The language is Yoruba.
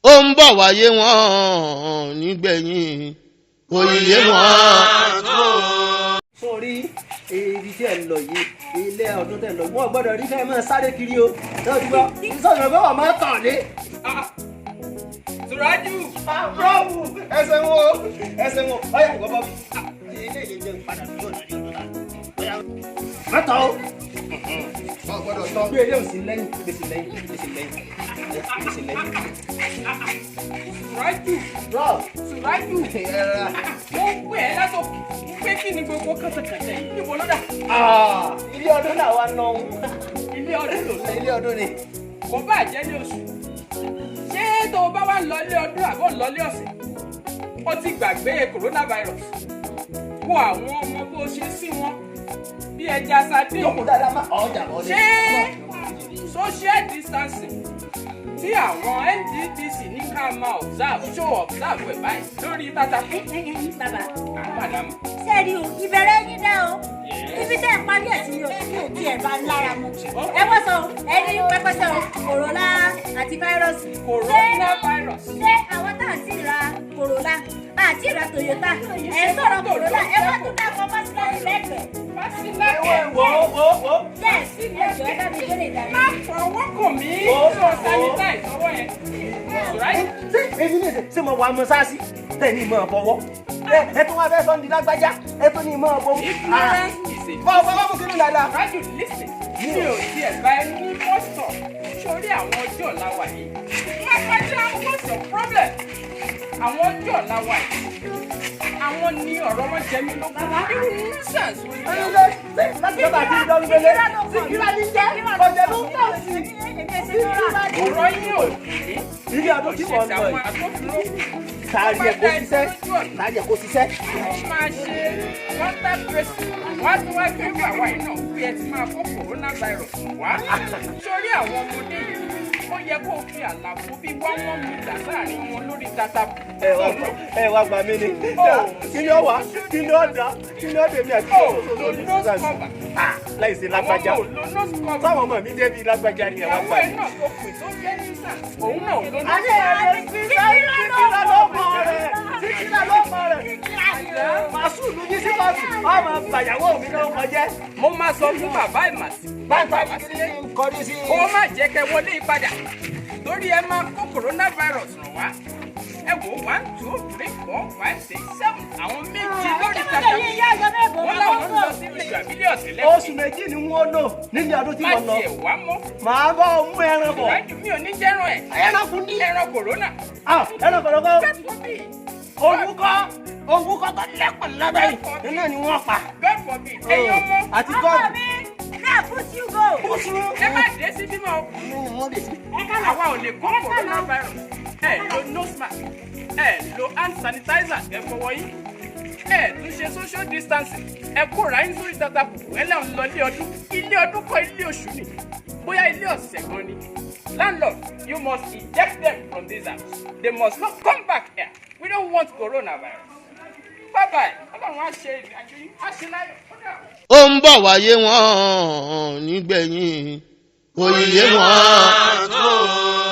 Ó ń bọ̀ wáyé wọn nígbẹ̀yìn, kò yé wọn tó. Sórí ibi tí ẹ ń lọ yìí, ilé ọdún tẹ̀ ń lọ, wọn gbọ́dọ̀ rí fẹ́ máa sáré kiri o. Náà ti gbọ́ sọ̀rọ̀ pé wọ́n máa tàn lé. Sùrájú. Búrọ́ọ̀bù ẹsẹ̀ wo, ẹsẹ̀ wo, ọ̀yà ìwọ bọ́ bí ilé ìlé jẹun padà sí ọ̀nà ní ọdún náà. Mọ́tò o. Ọ gbọ́dọ̀ tọ́. Gbé ilé òsì lẹ́yìn, gbèsè lẹ́yìn, gbèsè lẹ́yìn, gbèsè lẹ́yìn. Sùrájú. Búrọ́ọ̀bù. Sùrájú. Wọ́n pè ẹ́ látòkè pé kí ni gbogbo kàtàkàtà yìí, níbo ló dà? Ilé ọdún náà wà nà. Ilé ọdún ló lọ? Ilé ọdún ni. Kò bá jẹ́ ní oṣù. Ṣé tó o bá wá lọ ilé ọdún àbọ̀ lọ ilé ọ̀sẹ̀, ó ti gbàgbé coronavirus? Wo àwọn ọmọ bó ṣe sí wọn bí ẹja sardine. Jókòó dáadáa, má ọjà bọ́ ní. Ṣé social distancing tí àwọn NDDC ní ká máa observe, ṣó observe ẹ̀ báyìí lórí tata? Bàbá. Madam. Sẹ́ẹ̀rì o, ìbẹ̀rẹ̀ yín dá o, ibi tẹ́ ẹ̀ parí ẹ̀ sí ni o ní òkè ẹ̀ bá ń lára mu. Ẹ wọ́n sọ ẹni pẹ́pẹ́sẹ́ o, corona àti fáírọ́ọ̀sì. Coronavirus. Ṣé àwọn tá à ti ra Corolla àti ra Toyota, ẹ̀ ń sọ̀rọ̀ corona, ẹ wá tún dákọ̀ mọ́síláṣí lẹ́gbẹ̀ẹ́? Fásilákẹ̀. Wo, wo, wo. Yes, ẹ jọ̀ọ́, ẹ bá mi gbélé ìdáná. Má fọwọ́ kàn mí. Tó sanitize ọwọ́ yẹn, Sùrájú. Ṣé èmi ní ìsìn ṣé mo wà mọ́sáàsì tẹ̀ ní ìmọ̀ fọwọ́? Ẹ tún wá fẹ́ sọ́ndì lágbájá, ẹ tún ní ìmọ̀ bọ́. Ignorance is a Bọ́ bọ́ bọ́, kí ni dáadáa. Sùrájú, listen, mi ò tiẹ̀ bá ẹ ní mọ́tò sórí àwọn ọjọ́ ọ̀la wà yìí. Lágbájá, what's your problem? Àwọn ọjọ́ ọ̀la wà yìí, àwọn ní ọ̀rọ̀ wọn jẹ mí lógún. Irú nonsense wo ni? Láti ọba àti ìdánwò síkírà ní jẹ́ ọ̀jẹ̀ ló ń tà sí. Ọ̀rọ̀ yín ò ní. Ilé ọdún tí wọ́n lọ àwọn yìí. Agbófinró. Tààrí ẹ̀ kó ṣiṣẹ́, tààrí ẹ̀ kó ṣiṣẹ́. Wọ́n máa ṣe contact tracing, wọ́n á tún wá gbé wàwá yìí náà pé ẹ ti máa kó coronavirus wá. Sórí àwọn ọmọdé yìí, ó yẹ kó o fi àlàfo bíi 1 1 meter sáàrin wọn lórí tata. Ẹ wá gbà mí ni, kí ni ó wà, kí ni ó dá, kí ni ó dèmi àti Ó lo nose cover. Láì sí lágbájá. Àwọn ọmọ ò lo nose cover. Sáwọn ọmọ mi débi lágbájá ni, ẹ wá Ìyàwó gbà ẹ mí. náà tó pè tó jẹ́ nísà, òun náà ò lo nose Àní cover. ẹ̀rọ síkírà ló mọ rẹ̀, síkírà ló mọ rẹ̀. Màsúù ló yí sí kóòtù, ọmọ bàyàwó mi ló kọjẹ́. Mo máa sọ fún bàbá ìmàsí. Báńkì kọrí sí. Kó má jẹ́ kẹ́ wọlé ìpadà torí ẹ máa kó coronavirus ràn wá. Ẹ wò, one, two, three, four, five, six, seven, àwọn méjì lórí tata, wọn làwọn ń lọ sí ìlú àbílẹ̀ ọ̀sẹ̀ Oṣù lẹ́kọ̀ọ́. 2 ni wọ́n lò nílé ọdún tí Má wọ́n lọ. tiẹ̀ wá mọ́. Màá bọ́ mú ẹran bọ̀. Ìwájú mi ò ní jẹ́ràn ẹ̀. Ẹran kún ní. Ẹran corona. Ẹran kọ̀ọ̀kan. God forbid. Òwúkọ́, òwúkọ́ tó lẹ́pọ̀ lábẹ́ yìí náà ni wọ́n pa. God forbid. Ẹ̀yin ọmọ. Àti Ọkọ gọ́ọ̀dù. mi náà, put you go. Kúṣù. Ẹ má dé sí bímọ o. Àwa ò lè kó coronavirus. Ẹ lo nose mask, ẹ lo hand sanitizer, ẹ fọwọ́ yín, ẹ tún ṣe social distancing, ẹ kóra yín sórí tata kùkù, ẹ lẹ́hìn lọ ilé ọdún. Ilé ọdún kọ́, ilé oṣù ni, bóyá ilé ọ̀sẹ̀ gan ni. Landlord, you must eject them from this house. They must not come back here. We don't want coronavirus. Bye bye. Ọlọ́run á ṣe ìrìn àjò yín, á ṣe láyọ̀. Ó dà. Ó ń bọ̀ wáyé wọn nígbẹ̀yìn, kò yé wọn tó.